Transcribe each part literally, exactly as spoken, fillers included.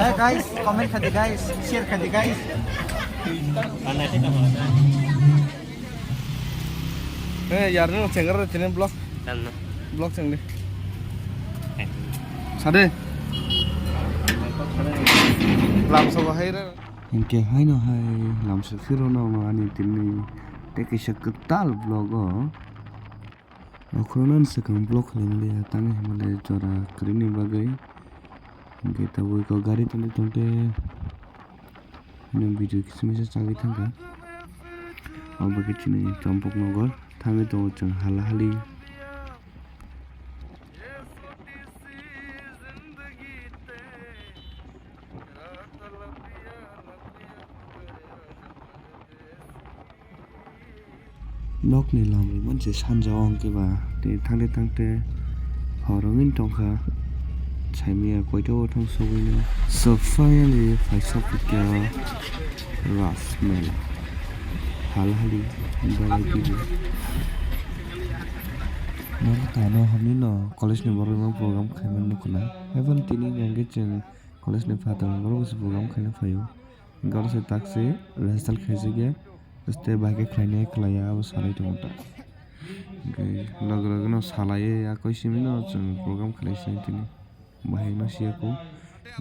Guys, comment khadi guys, share khadi guys. Eh, yar no chengar tene block. Tamno. Block chengdi. Eh. Sade. Lamsogo hai re. Hinkhe haino hai lamsok phiro no ani tini tei kaisa kwtal vlog o. Okhorno swkang vlog khlaimani ya tang himale jora kwrwini bagwi. Hinkhe tabuk o gari tongwi tongte hino video kisimisa chagwi thangkha. Obo khe chini Champaknagar thangwi tongo chwng hala hali. Nokni lamwi manse sanja o hwnkhe ba tei thangte thangte hor wngwi tongkha. Saimaya koito o thang sogwino. So finally phaisa pukya Ras Mela. Hal hali balai bibu. Nokni tano hamni no college ni borok no program khaimani nukuna. Even tini hwnkhe chwng college ni phataro borok se program khaina phaio. Garo se taksi rehearsal khaijak ya, tei bai khe khlainai khlaiya abo salai tongo ta. Hwnkhe loge loge no salaiwi a koi simi no chwng program khlai sini tini. Bahai no siya ko.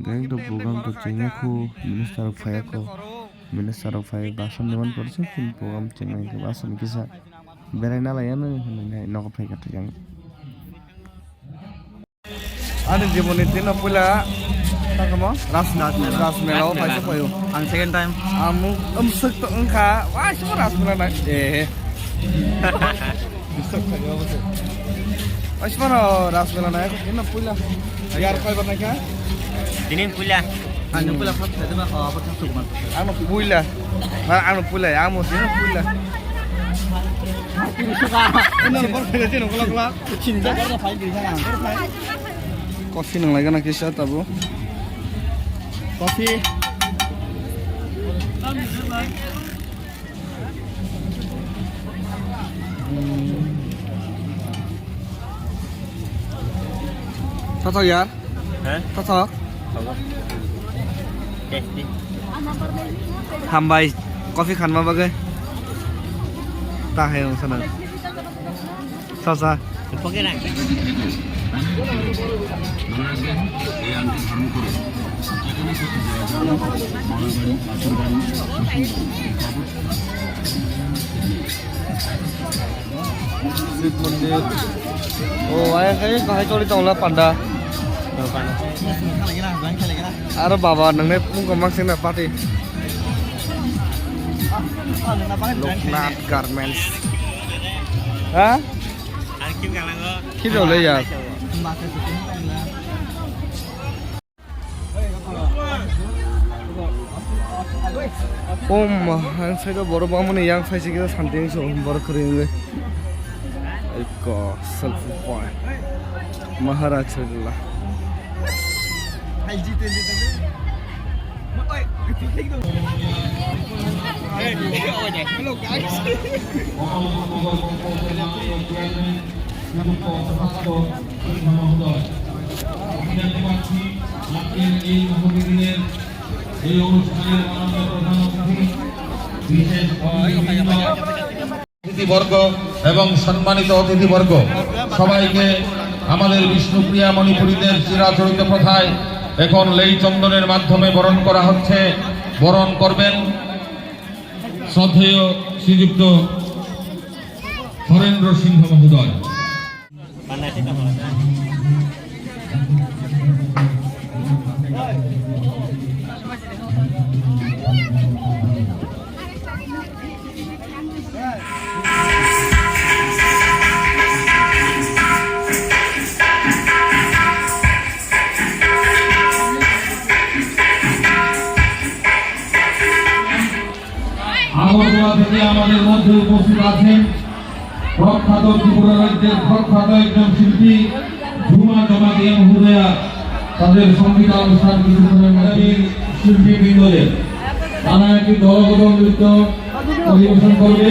Hwnkhe to program to chengya ko, minister rok phaiya ko. Minister rok phai bason ni man porse chini program chengnai khe bason kisa berai na laiya no hinwi nogo phai kha thajang. Ani jiboni tino puila takamo Ras Ras Mela. Ras Mela o paisa payo. Ang second time. Amu umsuk to wngkha waisa Ras Mela nai. Eh. Waisa no Ras Mela nai tino puila. Yar koi bar naikha? Tini puila. Ano puila first time ba apa thang sukman. Ano puila. Ano puila, amo tino puila. Ano bor phai tino kula kula. Coffee nang laigana kisa tabo. Coffee. Tathok ya? Hah? Tathok. Tasty. Hambai, coffee khanma bagwi. Ta hai wng sana. Sa, sa. Shiv Mandir. O, ayang khe bahai choli tongla panda. Aro baba, nangni mungkha maksina party. Loknath Garments. Ha? Khibole ya. Om, ang side o borok bangmani yang side se kisa santi wngso borok kwrwi wngwi. Eko selfie point. Maharaj Srila. Hello guys. এই অনুষ্ঠানের মাননীয় প্রধান অতিথি, বিশেষ অতিথিবৃন্দ, অতিথিবর্গ এবং সম্মানিত অতিথিবর্গ, সবাইকে আমাদের বিষ্ণুপ্রিয়া মণিপুরীদের চিরাচরিত প্রথায় এখন লেই চন্দনের মাধ্যমে বরণ করা হচ্ছে। বরণ করবেন শ্রদ্ধেয় শ্রীযুক্ত হরেন্দ্র সিংহ মহোদয়। আগরতলা থেকে আমাদের মধ্যে উপস্থিত আছেন প্রখ্যাত ত্রিপুরা রাজ্যের প্রখ্যাত একজন শিল্পী ঝুমা জমাতিয়া মহোদয়া। তাদের সঙ্গীতানুষ্ঠান কিছুক্ষণের মধ্যে শিল্পীবৃন্দদের তারা একটি দলগত নৃত্য পরিবেশন করবে।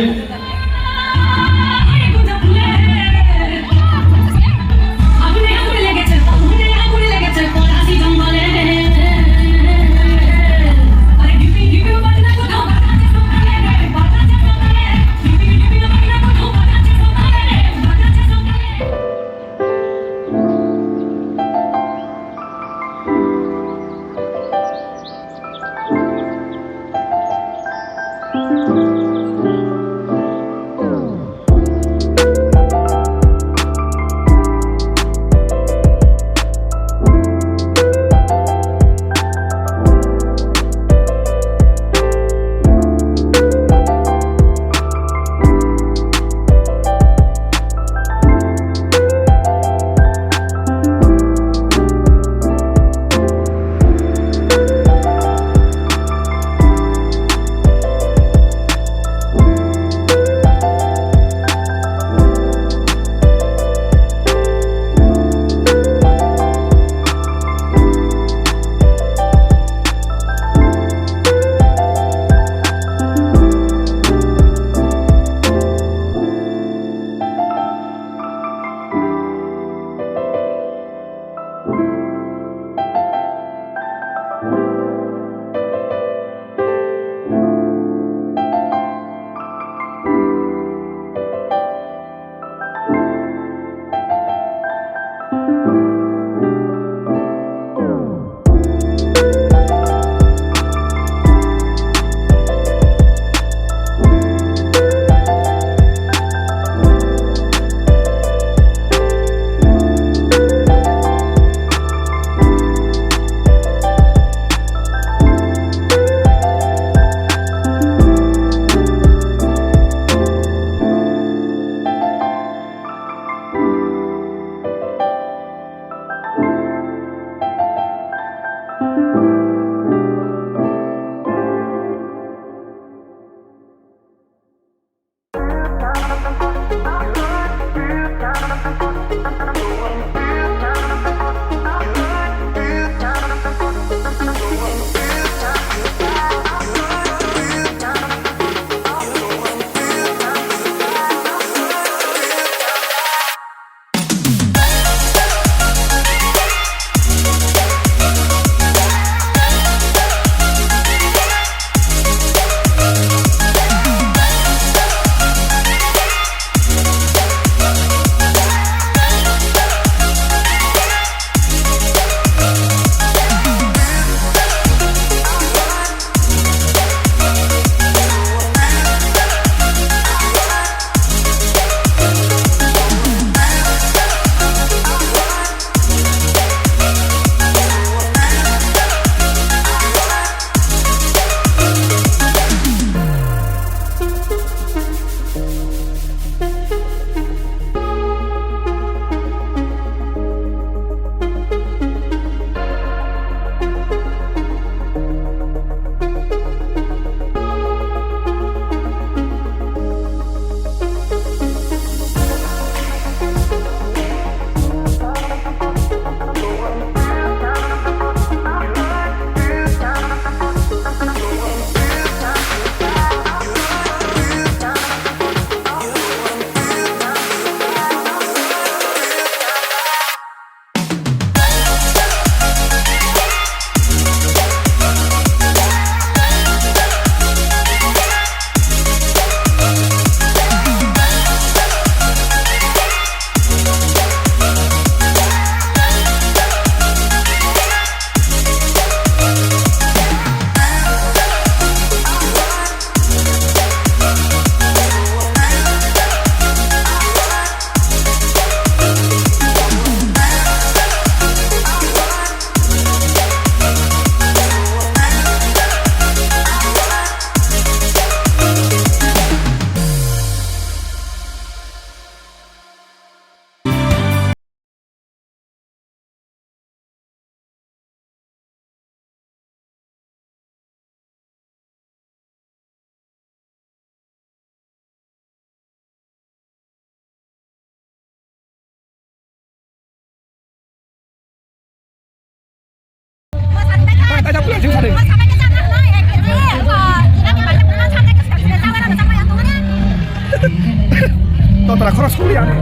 Totra khorok suli ani.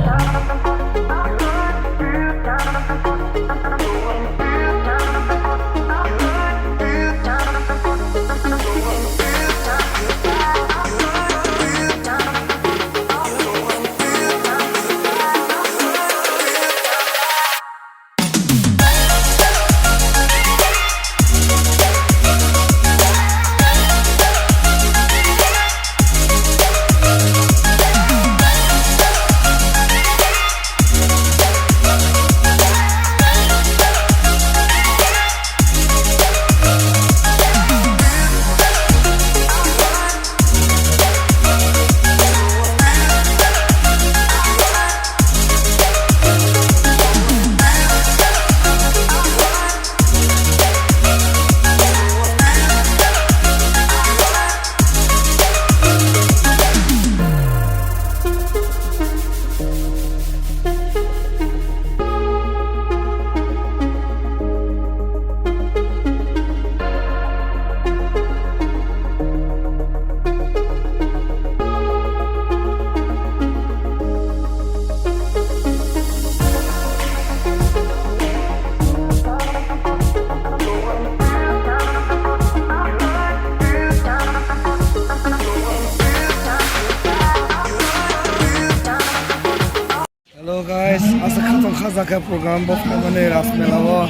Hello guys, asa khatong kha jaka program bo khaimani Ras Mela o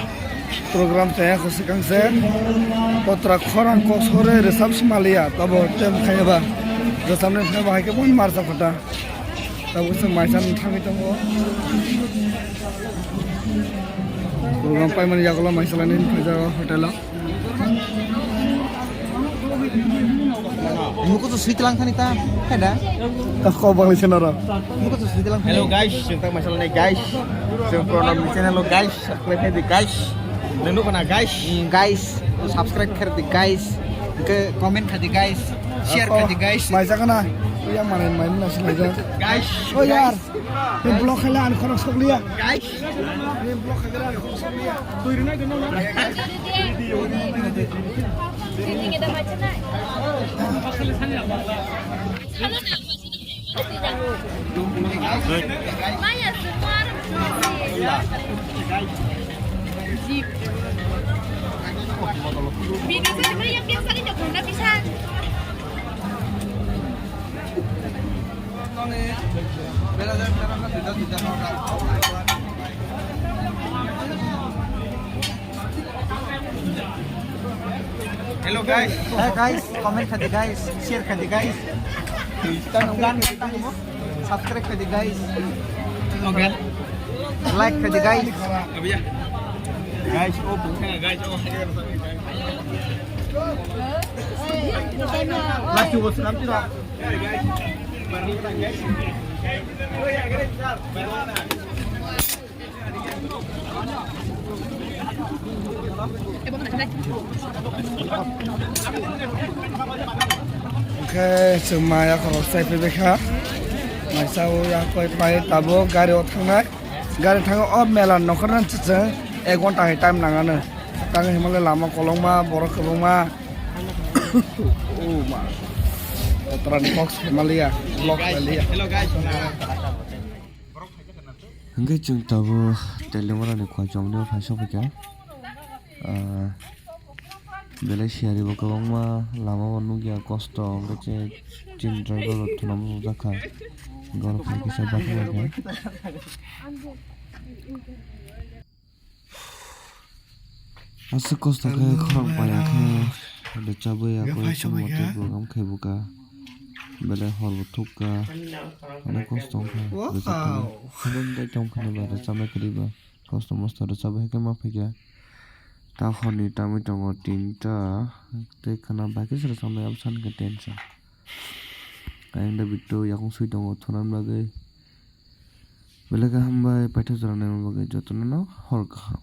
program taya kho sikang se. Totra khorang kok sore resap si maliya, tabo tem khayaba resap ne khayaba hai khe bon marsa khota. Tabo se maisa ni thangwi tongo. Program paimani yagulo maisa lani khaja hotel o. Mukutu sui telang thani ta, kada? Kok bang lise noro. Mukutu sui telang thani. Hello guys, chwng tak maisa lani guys. Chwng program ni channel o guys, subscribe khai di guys. Nunu kana guys. Mm, guys, subscribe khai di guys. Ke comment khai di guys. Share khai di guys. Maisa kana. Yang mana main nasi maisa. Guys. Oh yar. Ni block khai la an khorok sok liya. Guys. Ni block khai la an khorok sok liya. Hello guys. Hey guys, comment khai di guys, share khai di guys. Subscribe khai di guys. Okay. Like khai di guys. Guys, oh, guys, oh. Last was Oke, chwng maya khorok chai phai kha. Maisa o ya koi pai tabuk gari o thangnai. Gari thango o mela nokhorna chwng ek ghonta hai time nangano. Tang himale lama kolokma, borok kwbangma. Oh ma. Otran box maliya, block maliya. Hwnkhe chwng tabuk Teliamura ni Khwaichomni o phai sokphaikha. Ah, belai siyari bo kwbangma lama o nukya kosto, hwnkhe chini driver rok thwnama nukjakha. Hwnkhe oro phai kisa bathang kha. Aswk kosto khe khorang paya khe, rwchabwi ya koi tongma tei program khai buka. Belai hor bo thukka. Onek kosto wngkha. Rwchapwi. Hwnwi tongkha ba rwchabnai kwrwi ba. Kosto mosto rwchabwi khe ma phaikha. Ta horni tamwi tongo tinta. Tei khwna bai khe se rwchabnai abo sankhe tensa. Ayang da bitto yakung sui tongo thunani bagwi. Belai khe hambai paithak jora naima bagwi jotono no hor kaham.